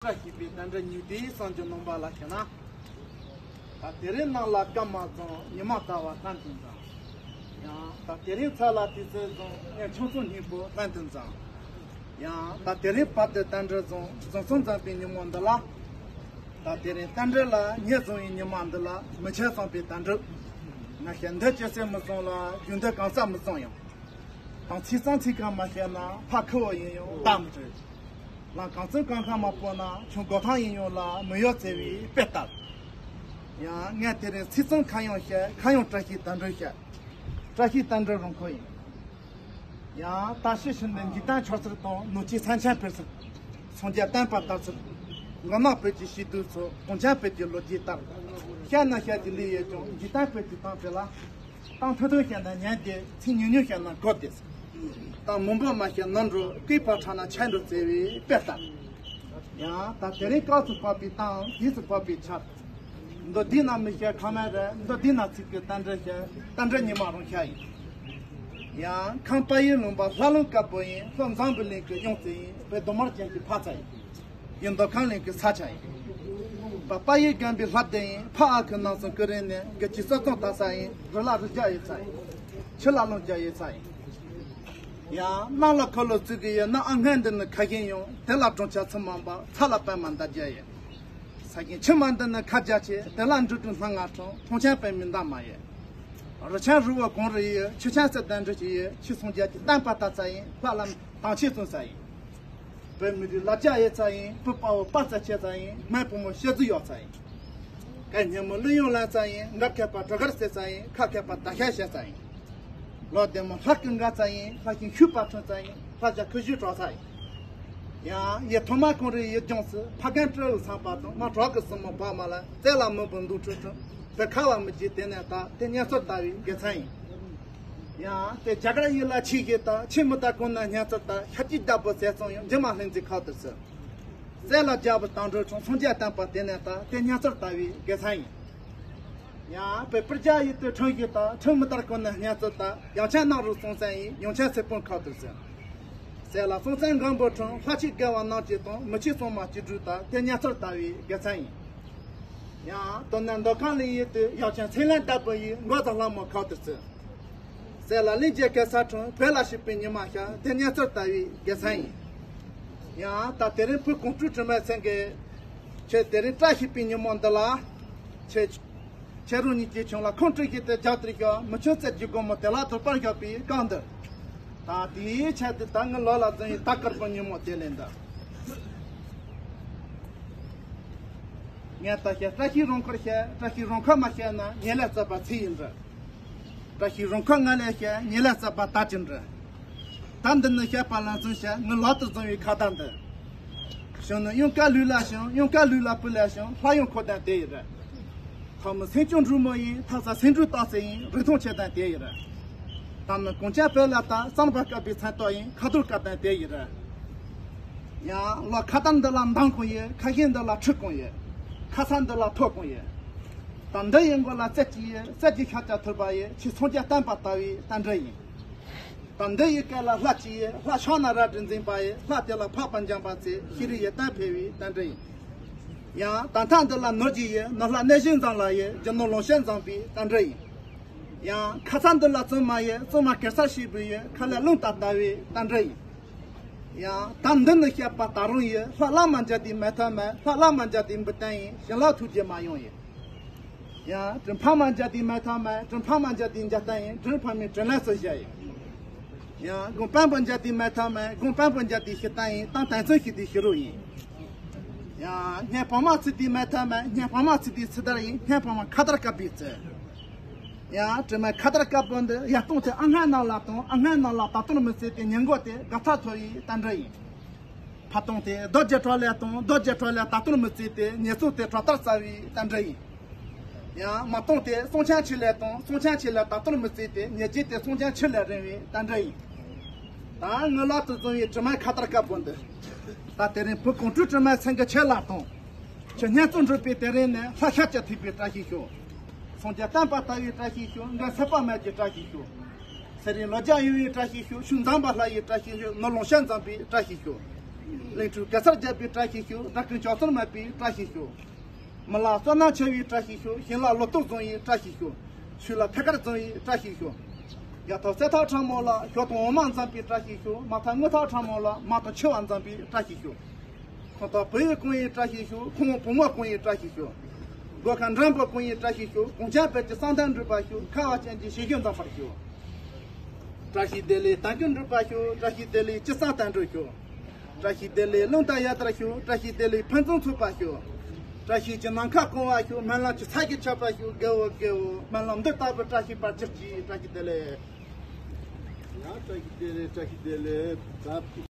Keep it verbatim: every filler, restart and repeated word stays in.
བཀྲ་ཤིས་པའི་དལ་འབྲས་ཉུལ་ཏེ་གསུང་རྒྱུ་ནོམ་པ་ལ་ཞེ་ན། ད་དེ་རིང་ནངས་ལ་སྐར་མ་བཟང་ཉི་མ་ཟླ་བ་གཏན་དུ་འཛིན། ཡང་ད་དེ་རིང་ཚ་ལ་དུས་ཚོད་བཟང་ངས་ཆུང་ཆུང་སྙིང་པོ་གཏན་དུ་འཛིན། ཡང་ད་དེ་རིང་བར་དུ་རྟེན་འབྲེལ་བཟང་བཟང་སོང་འཛིན་པའི་ཉིན་མོ་འདི་ལ། ད་དེ་རིང་རྟེན་འབྲེལ་ལ་ཉེ་བཟུང་བའི་ཉི་མ་འདི་ལ་མི་ཆད་བསམ་པའི་དལ་འབྲས། ང་ཞེ་འདོད་ཅི་སེ་མི་བཟང་ལ་རྒྱུ་འདོད་གང་ཟག་མི་བཟང་ཡང་། དང་ཚིག་གཙང་ཚིག་གང་མ་བཤད་ན་ཕ་ཁུ་བོ་ཡིན་ཡང་བདག་མི་གྲོལ། ལང་གང་ཚོད་གང་གང་མ་སྤོ་ན་ཆུང་སྒོ་ཐང་ཡིན་ཡང་ལ་མི་གཡོ་བརྩེ་བའི་དཔེ་ལྟར། ཡང་ངས་དེ་རིང་ཚིག་གཙང་གང་ཡང་བཤད་གང་ཡང་བཀྲ་ཤིས་དལ་འབྲས་བཤད། བཀྲ་ཤིས་དལ་འབྲས་རང་ཁོ་ཡིན། ཡང་ད་ཕྱི་ཕྱིར་ནས་འཇིག་རྟེན་ཆགས་ཚུལ་དང་ནོར་གྱི་སེམས་ཅན་ཕེབས་ཚུལ། སངས་རྒྱས་བསྟན་པ་དར་ཚུལ། མགོ་ནག་བོད་ཀྱི་སྐྱིད་སྡུག་ཚོ་གོང་ཆེན་བོད་ཀྱི་ལོ་རྒྱུས་ལྟར། བཤད་ན་བཤད་ཀྱི་ལས་ཡོད་ཀྱང་འཇིག་རྟེན་བོད་ཀྱི་སྟངས་དེ་ལ། གཏམ་ཐུང་ཐུང་བཤད་ན་ཉན་བདེ། ཚིག་ཉུང་ཉུང་བཤད་ན་གོ་བདེ། གཏམ་མང་པོ་མ་བཤད་ནོར་འགྲོ་སྐུད་པ་ཕྲ་ན་ཆད་འགྲོ་བརྩེ་བའི་དཔེ་ལྟར། ཡང་ད་དེ་རིང་སྐབས་སུ་བབས་པའི་གཏམ་དུས་སུ་བབས་པའི་ཆར། མདོ་འདི་ན་མི་བཤད་ཁ་མེད་རེད། མདོ་འདི་ན་ཚིག་གི་རྟེན་འབྲེལ་བཤད་རྟེན་འབྲེལ་ཉི་མ་རང་ཤར་ཡིན། ཡང་ཁམས་པ་ཡུལ་ལུང་པ་ལྷ་ལུང་དཀར་པོ་ཡིན། ལྷོ་འཛམ་བུ་གླིང་གི་གཡང་རྩེ་ཡིན། བོད་རྡོ་དམར་ཅན་གྱི་ཕ་ཚ་ཡིན། ཡུལ་མདོ་ཁམས་གླིང་གི་ས་ཆ་ཡིན། པ་པ་ཡི་རྒན་པའི་ལྷ་སྡེ་ཡིན། ཕ་ཨ་ཁུ་ནང་སོང་ཀུ་རེ་ནས་དགེ་ཆེ་ས་ཚང་ད་ས་ཡིན། རི་ལ་རི་རྒྱ་ཡི་ས་ཡིན། ཆུ་ལ་ལུང་རྒྱ་ཡི་ས་ཡིན། ཡང་གནམ་ལ་འཁོར་ལོ་བཙུགས་གི་ཡོད་ན་ཨ་སྔན་འདི་ནི་ཁ་ཞེང་ཡོང་། དེ་ལ་གྲོང་ཁྱེར་ཚུར་མ་འབབ་ཚ་ལ་པད་མ་འདབ་བརྒྱ་ཡོད། ས་ཞིང་ཆུ་མ་འདི་ནི་ཁ་རྒྱ་ཆེ། དེ་ལ་འབྲུ་དྲུག་སྣ་ལྔ་འཁྲུངས། མཐོང་ཆེན་པད་མའི་འདབ་མ་ཡོད། རི་ཆེན་རི་བོ་གངས་རི་ཡོད། ཆུ་ཆེན་གསེར་ལྡན་འབྲི་ཆུ་ཡོད། ཆུ་སངས་རྒྱས་ཀྱི་བསྟན་པ་དར་ས་ཡིན། ལྷ་ལམ་དྭངས་ཆེན་བཙུན་ས་ཡིན། བོད་མི་རིགས་ལ་རྒྱ་ཡོད་ས་ཡིན། བུ་དཔའ་བོ་དཔའ་རྩལ་ཆེ་ས་ཡིན། སྨན་བུ་མོ་ཤེས་རྫུ་ཡོད་ས་ཡིན། སྐད་སྙན་མོ་གླུ་དབྱངས་ལེན་ས་ཡིན། འགར་མཁས་པ་གྲུ་གར་རྩེ་ས་ཡིན། ཁ་མཁས་པ་ད་ཤ་བཤད་ས་ཡིན། ལོ་བདེ་མོ་ལྷ་སྐུ་འགའ་ས་ཡིན། ལྷ་ཞིང་ཤུག་པ་ཁྲོན་ས་ཡིན། ལྷ་བྱ་ཁུ་བཞི་གྲོགས་ས་ཡིན། ཡང་ཡེ་ཐོག་མ་གངས་རི་ཡུལ་ལྗོངས་སུ་ཕ་རྒན་སྤྲེའུ་ཚངས་པ་དང་མ་གྲོགས་ཀྱི་སྲིང་མོ་བག་མ་ལ་རྩེ་ལ་མི་བུ་འདུག་ཁྲོད་ཁྲོད་དུ་ཁ་བ་མི་བརྗེད་དེ་ནས་ད་དེ་སྙན་ཚུར་ལྟ་བའི་དགེ་མཚན་ཡིན། ཡང་དེ་རྒྱ་གར་ཡུལ་ལ་ཆེས་ཞེ་ད་ཆེས་མི་ད་གོང་ན་སྙན་ཚུར་ལྟ་ཤ་སྐྱིད་རྒྱལ་པོ་ཟས་གཙང་ཡང་འཇིགས་མ་ལྷུང་འཛིན་ཁ་དུ་སོད། རྩེ་ལ་རྒྱལ་པོ་དང་འགྲོ་ཆུང་སངས་རྒྱས་བསྟན་པ་དེ་ནས་ད་དེ་སྙན་ཚུར་ལྟ་བའི་དགེ་མཚན་ཡིན། ཡང་བོད་སྤུར་རྒྱལ་ཡུལ་དུ་ཁྲིམས་ཞུས་ལྟར་ཁྲིམས་མི་ལྟར་གོ་ནས་སྙན་ཚུར་ལྟར་ཡང་ཆེན་གནམ་རུ་སྲོང་བཙན་ཡིན། ཡང་ཆེན་ཚེ་སྤོང་ཁ་ཐུག་ཟིན། ཟས་ལ་སྲོང་བཙན་སྒམ་པོ་ཁྲིམས་ལྷ་ཆོས་དགེ་བ་རྣམས་ཀྱི་དང་མི་ཆོས་གཙང་མ་བཅུ་དྲུག་ལྟར་དེ་སྙན་ཚུར་ལྟ་བའི་དགེ་མཚན་ཡིན། ཡང་དོན་ནས་མདོ་ཁམས་ལི་ཡུལ་དུ་ཡང་ཆེན་ཚེ་ལན་བདག་པོ་ཡིན། མགོ་དང་ལྷ་མོ་ཁ་ཐུག་ཟིན། ཟས་ལ་གླིང་རྗེ་གེ་སར་ཁྲིམས་བོད་ལ་ཞུགས་པའི་ཉི་མ་ཤར་དེ་སྙན་ཚུར་ལྟ་བའི་དགེ་མཚན་ཡིན། ཡང་ད་དེ་རིང་བུ་གོང་སྤྲུལ་དྲི་མེད་མཚན་གྱི་ཁྱེད་དེ་རིང་བཀྲ་ཤིས་པའི་ཉིན་མོ་འདི་ལ། ཁྱེད་ཁྱེད་རང་ཉིད་ཀྱི་ཆུང་ལ་ཁོང་སྤྲུལ་གྱི་དེ་རྒྱབ་དེར་ཤོག་མི་ཆུང་རྩེ་རྒྱུ་དགོང་མོ་དེ་ལ་དུ་པར་ཤོག་པའི་སྐབས་འདི། ད་དེའི་ཆེད་དུ་ད་ངའི་ལོ་ལ་འཛིན་ཡི་ད་དཀར་པོ་ཉིན་མོ་དེ་ལས་འདི། ངས་ད་བཤད་བཀྲ་ཤིས་རང་འཁོར་བཤད། བཀྲ་ཤིས་རང་འཁོར་མ་བཤད་ན་ངེད་ལས་རྩོད་པ་ཚིག་ཡིན་འདྲ། བཀྲ་ཤིས་རང་འཁོར་ང་ལས་བཤད། ངེད་ལས་རྩོད་པ་ད་ཅི་འདྲ། ད་འདི་ནི་བཤད་པ་ལ་འཛིན་བཤད་ངའི་ལག་ཏུ་བཟུང་བའི་ཁ་བརྡ་འདི། གཞུང་ནི་གཡང་དཀར་ལུག་ལ་ཞོན། གཡང་དཀར་ལུག་ལ་བུ་ལ་ཞོན། ལྷ་གཡང་འཁོར་དང་དེ་ཡི་རེད། ཐོག་མི་སེང་ལྕམ་འབྲུག་མོ་ཡིན། ཐག་ས་སེང་འབྲུག་སྟག་རྩེ་ཡིན། རིན་ཐང་ཆེ་དང་དེ་ཡི་རེད། ད་ནི་གངས་ཅན་བོད་ལ་ད་གཙང་པ་བཀབ་པའི་མཚན་ཐོག་ཡིན། ཁ་ཐོར་བཀབ་དང་དེ་ཡི་རེད། ཡང་ལོ་ཁ་དར་འདི་ལ་མདངས་གང་ཡོད། ཁ་ཞེང་འདི་ལ་ཁྲི་གང་ཡོད། ཁ་ས་འདི་ལ་ཐོག་གང་ཡོད། ད་འདི་ཡི་མགོ་ལ་རྩེ་གཅིག་ཡོད། རྩེ་གཅིག་ཤར་བྱ་ཐུར་པ་ཡོད། ཆོས་སངས་རྒྱས་བསྟན་པ་དར་བའི་རྟེན་འབྲེལ་ཡིན། ད་འདི་ཡི་སྐེད་ལ་ལྷ་གཅིག་ཡོད། ལྷ་ཕྱག་ན་རལ་གྲི་འཛིན་པ་ཡོད། ལྷ་དེ་ལ་འཕགས་པ་འཇམ་དཔལ་རྩལ། ཤེས་རིག་ཡོན་ཏན་འཕེལ་བའི་རྟེན་འབྲེལ་ཡིན། ཡང་ད་མཐའ་འདི་ལ་ནོར་གཅིག་ཡོད། ནོར་ལྷ་གནས་གཞི་འཛོམས་ལ་ཡོད། རྒྱུ་ནོར་ལོངས་སྤྱོད་འཛོམས་པའི་རྟེན་འབྲེལ་ཡིན། ཡང་ཁ་ས་འདི་ལ་བཙུན་མ་ཡོད། བཙུན་མ་གེ་སར་ཞེས་པའི་ཡོད། ཁ་ལས་རླུང་རྟ་ལྟ་བུའི་རྟེན་འབྲེལ་ཡིན། ཡང་ད་འདི་ནི་བཤད་པ་ད་རུང་ཡོད། ལྷ་བླ་མ་མཇལ་དུས་མེད་ཐབས་མེད། ལྷ་བླ་མ་མཇལ་དུས་འབུལ་རྟེན་ཡིན། ཞིང་ལ་ཐུགས་རྗེ་མ་ཡོང་ཡོད། ཡང་དྲིན་ཕ་མ་མཇལ་དུས་མེད་ཐབས་མེད། དྲིན་ཕ་མ་མཇལ་དུས་མཇལ་རྟེན་ཡིན། དྲིན་ཕ་མའི་དྲིན་ལན་སུ་འཇལ་ཡོད། ཡང་དགོན་དཔོན་པོ་མཇལ་དུས་མེད་ཐབས་མེད། དགོན་དཔོན་པོ་མཇལ་དུས་ཞུ་རྟེན་ཡིན། ཏང་དན་ཚོན་ཞུ་དུས་ཞུ་རོགས་ཡིན། ཡང་སྙན་པང་མ་ཚིག་དུས་མེད་ཐབས་མེད། སྙན་པང་མ་ཚིག་དུས་ཚིག་དར་ཡིན། སྙན་པང་མ་ཁ་དར་བཀབ་པའི་རྩལ། ཡང་དྲི་མེད་ཁ་དར་དཀར་པོ་འདི་ཡར་གཏོང་དེ་ཨ་སྔན་ནང་ལ་གཏོང་། ཨ་སྔན་ནང་ལ་ད་དུང་མི་ཚེ་དེ་ཉིན་འགོ་དེ་དགའ་ཐག་ཐོ་ཡི་རྟེན་འབྲེལ་ཡིན། ཕར་གཏོང་དེ་རྡོ་རྗེ་གྲོ་ལས་གཏོང་། རྡོ་རྗེ་གྲོ་ལས་ད་དུང་མི་ཚེ་དེ་ཉེས་སྲུང་དེ་གྲོ་ལྟར་རྩ་བའི་རྟེན་འབྲེལ་ཡིན། ཡང་མ་གཏོང་དེ་སྲོང་ཆང་ཆུ་ལས་གཏོང་། སྲོང་ཆང་ཆུ་ལས་ད་དུང་མི་ཚེ་དེ་ཉེས་བྱས་དེ་སྲོང་ཆང་ཆུ་ལས་རིང་བའི་རྟེན་འབྲེལ་ཡིན། ད་ངའི་ལག་ཏུ་བཟུང་བའི་དྲི་མེད་ཁ་དར་དཀར་པོ་འདི། ད་དེ་རིང་བུ་གོང་སྤྲུལ་དྲི་མེད་མཚན་གྱི་ཆེད་ལ་གཏོང་། ཁྱེད་སྙན་བརྩེ་འགྲུབ་པའི་དེ་རིང་ནས། ལྷ་ཤཱཀྱ་ཐུབ་པའི་བཀྲ་ཤིས་ཤོག་སངས་རྒྱས་བསྟན་པ་དར་བའི་བཀྲ་ཤིས་ཤོག་མགོན་ཚེ་དཔག་མེད་ཀྱི་བཀྲ་ཤིས་ཤོག་ཚེ་རིང་ལོ་བརྒྱ་ཡོང་བའི་བཀྲ་ཤིས་ཤོག་ཤུགས་འཛོམས་པ་ལྷ་ཡི་བཀྲ་ཤིས་ཤོག་ནོར་ལོངས་སྤྱོད་འཛོམས་པའི་བཀྲ་ཤིས་ཤོག་གླིང་ཕྲུག་གེ་སར་རྒྱལ་པོའི་བཀྲ་ཤིས་ཤོག་སྦྲ་ཀུན་ལྕགས་ཚོན་མ་པའི་བཀྲ་ཤིས་ཤོག་མི་ལ་བསོད་ནམས་ཆེ་བའི་བཀྲ་ཤིས་ཤོག་ཞིང་ལ་ལོ་ཏོག་བཟང་བའི་བཀྲ་ཤིས་ཤོག་ཆོས་ལ་ཐད་ཀར་བཟང་བའི་བཀྲ་ཤིས་ཤོག་རྒྱ་ཐོག་གསེར་ཐག་ཕྲ་མོ་ལ་ཞོ་དང་འོ་མ་འཛོམས་པའི་བཀྲ་ཤིས་ཤོག་མ་ཐག་དངུལ་ཐག་ཕྲ་མོ་ལ་མ་དང་ཆུ་བ་འཛོམས་པའི་བཀྲ་ཤིས་ཤོག་ཁོང་དང་བུ་ཡུག་གང་ཡིན་བཀྲ་ཤིས་ཤོག་ཁོང་བུ་མོ་གང་ཡིན་བཀྲ་ཤིས་ཤོག་སྒོ་ཁ་འགྲམ་པ་གང་ཡིན་བཀྲ་ཤིས་ཤོག་གོང་ཆེན་བོད་ཀྱི་བསམ་དོན་འགྲུབ་པར་ཤོག་ཁ་བ་ཅན་གྱི་ཞིང་གཞི་འཛོམས་པར་ཤོག་བཀྲ་ཤིས་བདེ་ལེགས་དོན་ཀུན་འགྲུབ་པར་ཤོག་བཀྲ་ཤིས་བདེ་ལེགས་ཅི་བསམ་དོན་འགྲུབ་ཤོག་བཀྲ་ཤིས་བདེ་ལེགས་རླུང་རྟ་ཡར་དར་ཤོག་བཀྲ་ཤིས་བདེ་ལེགས་ཕུན་སུམ་ཚོགས་པར་ཤོག་བཀྲ་ཤིས་ཀྱི་ནམ་མཁའ་སྐོང་བར་ཤོག་སྨོན་ལམ་གྱི་ཚལ་གྱིས་ཁྱབ་པར་ཤོག་དགེ་བོ་དགེ་བོ་སྨོན་ལམ་འདི་ལྟ་བུ་བཀྲ་ཤིས་པར་གྱུར་ཅིག་བཀྲ་ཤིས་བདེ་ལེགས། ཡང་བཀྲ་ཤིས་བདེ་ལེགས། བཀྲ་ཤིས་བདེ་ལེགས།